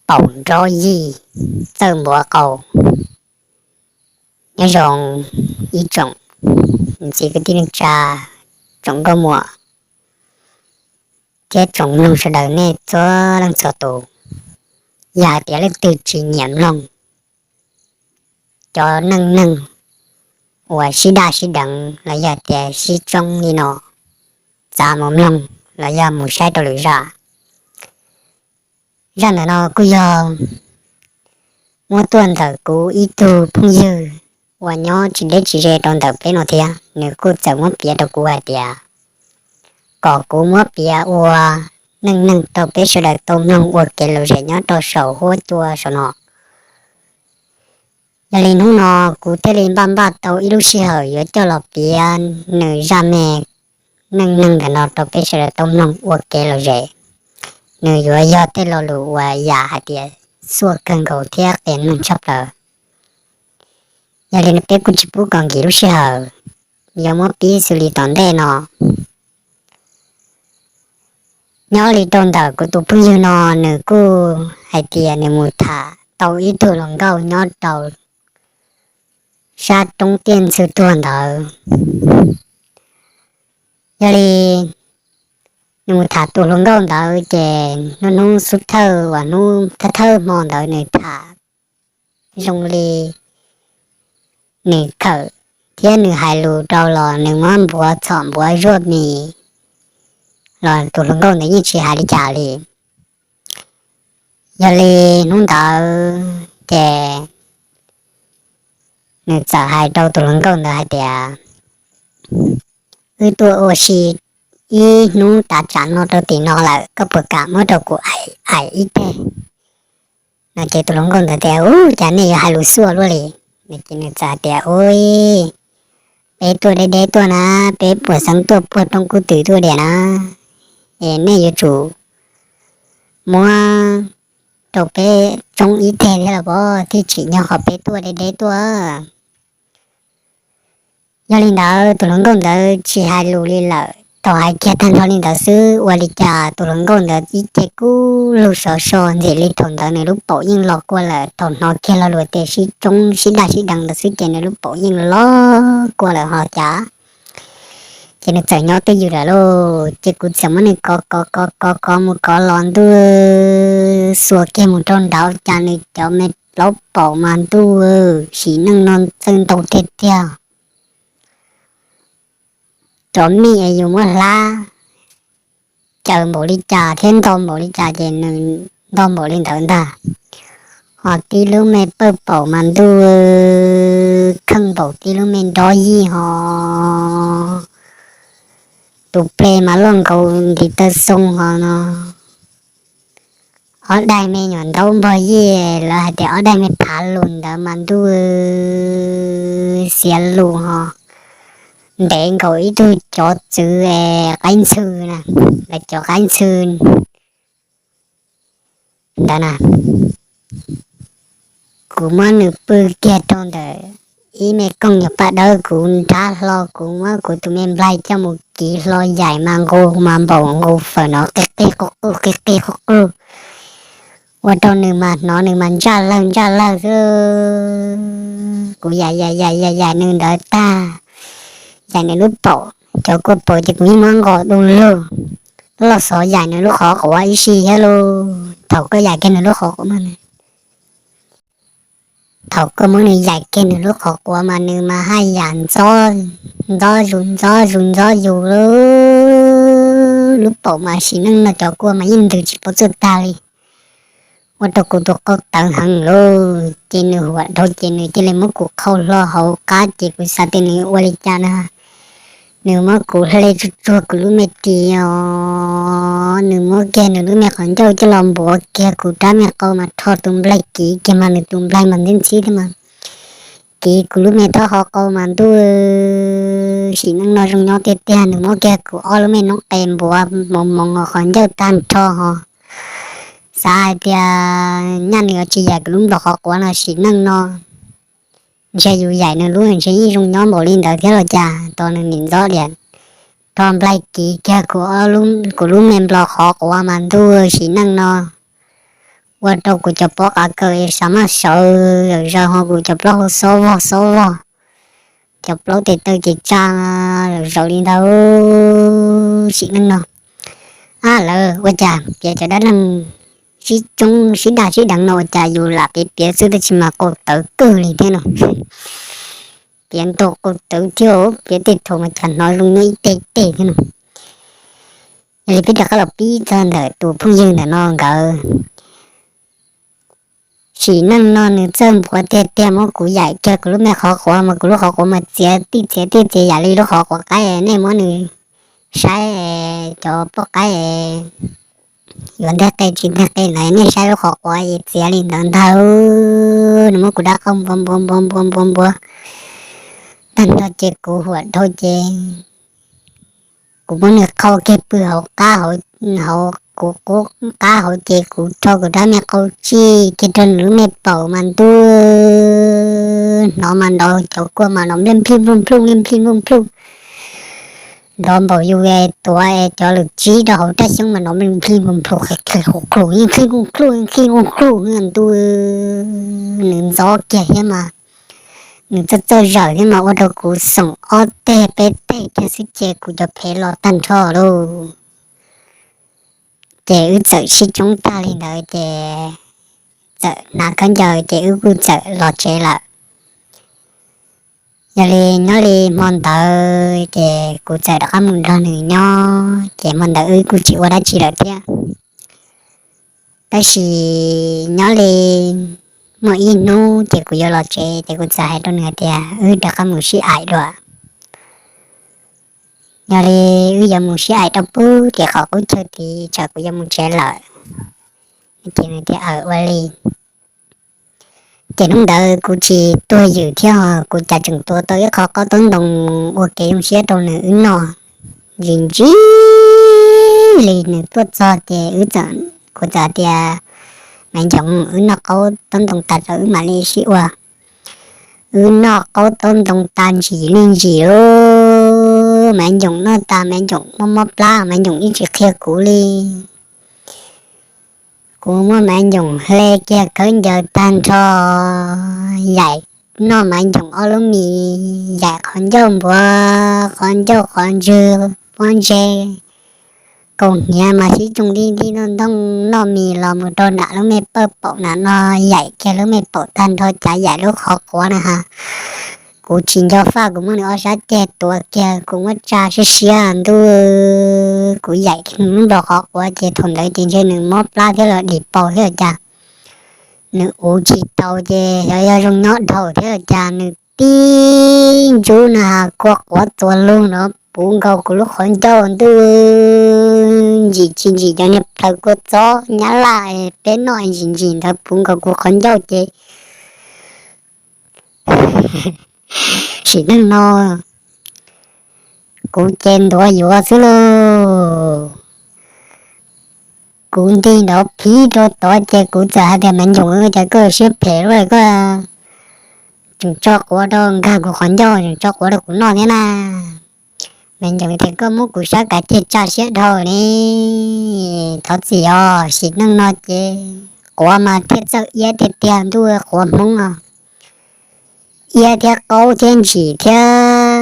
Paum nrob yij, txawj npuav qau. Nyob zoo ib tsoom txiv kwv tij neej tsa, tsoom nkauj muam thiab tsoom mloog sawv daws nej txhua leej txhua tus. Yog hais tias leej twg tsis nyiam mloog cov neej neeg uas sib daj sib deev los yog tias sib tsoob li no, txav mus mloog los yog mus saib rau lwm zaj. Zaj ntawm no kuj yog muab tuaj ntawm kuv ib tug phooj ywg uas nyob tsis deb tsis ze rau ntawm peb no thiab, nws kuj txawm muab piav rau kuv hais tias kom kuv muab piav ua neej neeg rau peb sawv daws tau mloog ua kev lom zem nyob rau saum huab cua saum no. Yog li hnub no kuv thiaj li npaj npaj tau ib lub sij hawm yuav coj los piav nws zaj me neej neeg ntawm no rau peb sawv daws tau mloog ua kev lom zem. Nws yuav yog tej lo lus uas yam hais tias xuaj kawg nkaus thiab qias neeg tshaj plaws. Yog li peb kuj tsis pub kom nkim lub sij hawm, yuav muab pib xws li tom ntej no. Nyob li rau ntawm kuv tus phooj ywg no, nws kuj hais tias nws mus tham tau ib tug hluas nkauj nyob rau sab roob tiaj ntxhw tuag ntawd. Yog li nws mus tham tus hluas nkauj ntawd ces hnub hnub xub thawj uas hnub thawj thawj hmo ntawd nws tham zoo li nws khawm thiab nws hais lus rau los nws muab npuav txhom npuav zuaj mis los tus hluas nkauj ntawd yeej tsis hais li cas li. Yog li hnub ntawd ces nws txawm hais rau tus hluas nkauj ntawd hais tias, wb tuaj ua si ib hnub tav tsam no rau tim no lawm, koj puas kam muab rau kuv aim ib teg? No ces tus hluas nkauj ntawd tias, ub, cas nej yuav hais lus xuaj luaj li? Ces nws txawm hais tias, ub, peb tuaj deb deb tuaj na, peb puas xeeb tuaj puag roob kub twm tuaj diam na, es nej yuav tsum muab rau peb tsoob ib teg thiab los pov thiaj tsim nyog qhov peb tuaj deb deb tuaj. Yog li ntawd tus hluas nkauj ntawd tsis hais lus li lawm, thaum hais kiag tag nrho li ntawd xwb ua li cas tus hluas nkauj ntawd ib ce kub lug sov so ntxim li thaum ntawd nws lub paum yeej los kua lawm, thaum hnov kiag lo lus tias sib tsoob sib daj sib deev ntawd xwb ces nws lub paum yeej los kua lawm ho cas. Ces nws txawm nyob twj ywm lawm lauj, ces kuv txawm muab nws kov kov kov kov kov mus kov los ntuj, xuas kiag mus rau nraud cas nws cov me plaub paum mas ntuj, sim neej no txawj ntau tiag tiag. Cov mij es yus muab hlab caws npaum li cas thiab nto npaum li cas ces nws nto npaum li ntawd ntag. Ho tib lub me pawj paum mas ntuj, kheej npaum tib lub me nrob yij ho. Tus pleg mas loj nkaus ntiv taw xoo ho no. Ob daig me nyuam ntaub npog yij, lawv hais tias ob daig me phav lus ntawd mas ntuj, xiav lus ho. Ntev nkaus ib tug cov txwv qaib ntxhw na, lawv cov qaib ntxhw ntawd na. Kuv muab nws pw kiag rau ntawm ib me kooj nyuag paj dawb, kuv nrab hlo, kuv muab kuv tus me nplaig coj mus kiv hlo yaim mas nqus mas npaum nqus fawm no qig qig quj quj qig qig quj quj, ua rau nws mas hnov nws mas ntsaj lawg ntsaj lawg xwb. Kuv yaim yaim yaim yaim yaim nws ntawd tag, yaim nws lub paum, cov kua paum ces kuv yeej muab nqos du lug, loj xov yaim nws lub qhov quav ib si thiab lauj. Thaum koj yaim kiag nws lub qhov quav mas, thaum koj muab nws yaim kiag nws lub qhov quav mas nws mas haj yam ntxob, ntxob zus ntxob zus ntxob zus, lub paum mas sim neej no cov kua mas yeej ntws tsis paub txuj tag li. Ua rau kuv tus qau tawv heev lauj, ces nws huam dhau ces nws cia li muab kuv qhau hlo hauv qab ces kuv xav tias nws ua li cas na. Nws muab kuv hle tsuag tsuag kuv lub me ris os, nws muab kiag nws lub me qhov ncauj coj los npuav kiag kuv rab me qau mas rho tus nplaig kiv kiag mas nws tus nplaig mas ntxhib ntxhib thiab mas kiv kuv lub me taub hau qau mas ntuj, sim neej no zoo nyob tiag tiag. Nws muab kiag kuv ob lub me noob qes npuav moov moov hauv qhov ncauj tag nrho ho. Xav hais tias nyaj nws yuav tsis yaim kuv lub nplaig qhov quav no sim neej no, ntshe yus yaim nws lub ntshe yeej zoo nyob npaum li ntawd thiab los cas. Tos nws nim ntxob tias rho nplaig kiv kiag kuv, kuv lub me nplaig qhov quav mas ntuj, sim neej no ua rau kuv cov pob qav kaws xav maj sawv zawm zaws ho kuv cov plaub hau xob vog xob vog, cov plaub tes taw ces tsa zawm zaws li ntawd. Sim neej no, ab, lawv ua cas piav cov dab neeg sib coob sib dag sib deev no ua cas yus lam piav piav xwb tab sis mas qau tawv kawg li thiab no. Piav ntau qau tawv thiab, piav tej thaum mas cas hnov zoo nyob ib teg teg thiab no. Yog li peb rov qab los pib txog ntawm tus phooj ywg ntawm no nkawd. Sim neej no nws txawj npuav tiag tiag, muab kuv yaim kiag kuv lub me qhov quav mas kuv lub qhov quav mas txiav tij txiav tij txiav yam li lub qhov quav qaib. Nej muab nws saib cov poj qaib yuav nteg qe tsis nteg qe ntawd, nej saib lub qhov quav es txiav li ntawd ntag. Nws muab kuv dab qauj npuav npuav npuav npuav npuav npuav tag nrho ces kuv huam dhau ces kuv muab nws qhau kiag pw hauv qab hauv, hauv kuv qub qab hauv ces kuv rho kuv rab me qau tsij kiag rau nws lub me paum mas ntuj, hnov mas nrov cov kua mas nrov nplij nplij npluj nplij nplij npluj nplij npluj, nrov npaum yus tuav es cov lwm tsib rau hauv raj xyoob mas nrov nplij nplij npluj nplij nplij npluj nplij nplij npluj nplij nplij npluj ntuj. Nws ntxov kiag thiab mas nws txawj txawj zawm thiab mas ua rau kuv xoom ob teg peb teg kiag xwb ces kuv cov phev los tag nrho lauj. Ces wb txawm sib coob tag li ntawd ces txawm hnav khaub ncaws ces wb kuj txawm los tsev lawm. Yog li nyob li hmo ntawd ces kuv txawm rov qab mus nrog nws nyob ces hmo ntawd wb kuj tsis ua dab tsi lawm thiab. Tab sis nyob li muaj ib hnub ces kuv yuav los tsev ces kuv txawm hais rau nws hais tias wb rov qab mus sib aim dua. Yog li wb yuav mus sib aim rau pub tim qhov qub chaw tid tsam kuv yuav mus tsev lawm. Ces nws tias aws ua li. Ces hnub ntawd kuv tsis tuag ywm thiab, kuv cas tseem tuav tau ib qho qaub taub ntoo ua kev zoo siab rau nws wb noj. Ntsis ntsis li nws tuaj txog ces wb txawm, kuv txawm tias, Maiv Ncoom, wb noj qaub taub ntoo tas rau wb mam li sib ua. Wb noj qaub taub ntoo tas ntsis li ntsis, Maiv Ncoom noj tas Maiv Ncoom mob mob plab, Maiv Ncoom yeej tsis qhia kuv li. Kuv muab Maiv Ncoom hle kiag khaub ncaws tag nrho, yaim noj Maiv Ncoom ob lub mis, yaim qhov ncauj npuav qhov ncauj qhov ntswg pob ntseg, kaus hniav mas sib tsoo ntij ntij ntoj ntoj, noj mis los mus rau nram lub me pawj paum na no, yaim kiag lub me paum tag nrho cav yaim lub qhov quav na ha. Kuv tsis nco faj, kuv muab nws ob sab ceg tuav kiag, kuv muab tsa siab siab ntuj, kuv yaim kiag nws lub nplaum qhov quav ces thaum ntawd ces ntshe nws mob plab thiab los dim paus thiab los cas, nws uv tsis tau ces xyov yog zoo nyob dhau thiab los cas, nws tib ntsub na ha, kua quav txuas lug no puv nkaus kuv lub qhov ncauj ntuj, ntsim tsis ntsim cov niag plaws kua txob nyab laj peb noj ntsim ntsim ntawd puv nkaus kuv qhov ncauj ces sim neej no kuv ces ntuav yuav xwb lauj. Kuv ntig nrov phiv rau tod ces kuv txawm hais tias, Maiv Ncoom, cas koj siab phem luaj, koj tseem tso quav rau nkag kuv qhov ncauj, tseem tso quav rau kuv noj thiab na. Maiv Ncoom tias, Koj muab kuv sab kav ceg tsa siab dhau ne. Thov txim os, sim neej no ces quav mas thiaj txawj iab tiag tiag ntuj, quav Hmoob no. Iab thiab qaub thiab ntsim thiab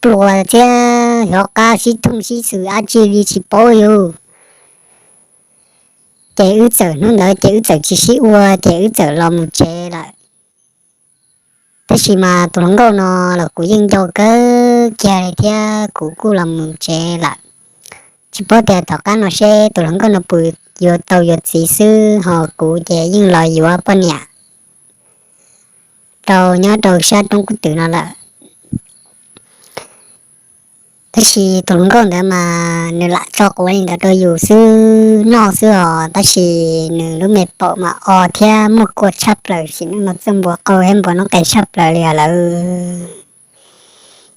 pluag thiab xyov qab sib thooj sib xws dab tsi li tsis paub yus. Ces wb txawm hnub ntawd ces wb txawm tsis sib ua ces wb txawm los mus tsev lawm. Tab sis mas tus hluas nkauj no los kuv yeej nco kawg kiag li thiab kuv kuj los mus tsev lawm. Tsis paub tias tom qab no seb tus hluas nkauj no puas yuav tau yuav txiv xwb, ho kuv ces yeej los yuav poj niam rau nyob rau sab roob kub twm no lawm. Tab sis tus hluas nkauj ntawd mas nws lam tso quav li ntawd rau yus xwb noj xwb os, tab sis nws lub me paum mas o thiab muaj kua tshaj plaws, sim neej no txawj npuav qau thiab npuav noob qes tshaj plaws li os lawm.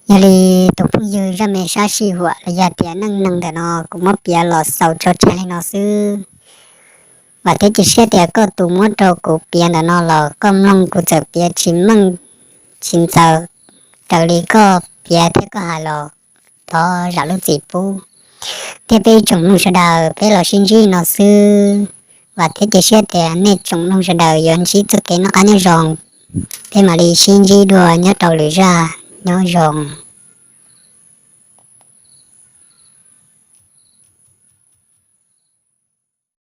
Yog li tus phooj ywg zaj me sab sij huam los yog tias neej neeg ntawm no kuv muab piav los xaus tso tseg li no xwb. Vam thiab cia siab tias koj tus muab rau kuv piav ntawm no los koj mloog kuv txawm piav tsis meej tsis ntxaws raws li koj piav thiab koj hais los thov zam lub txim pub. Thiab peb ib tsoom mloog sawv daws peb los sib ntsib no xwb. Vam thiab cia siab tias nej tsoom mloog sawv daws yuav ntsib txoj kev noj qab nyob zoo, peb mam li sib ntsib dua nyob rau lwm zaj. Nyob zoo.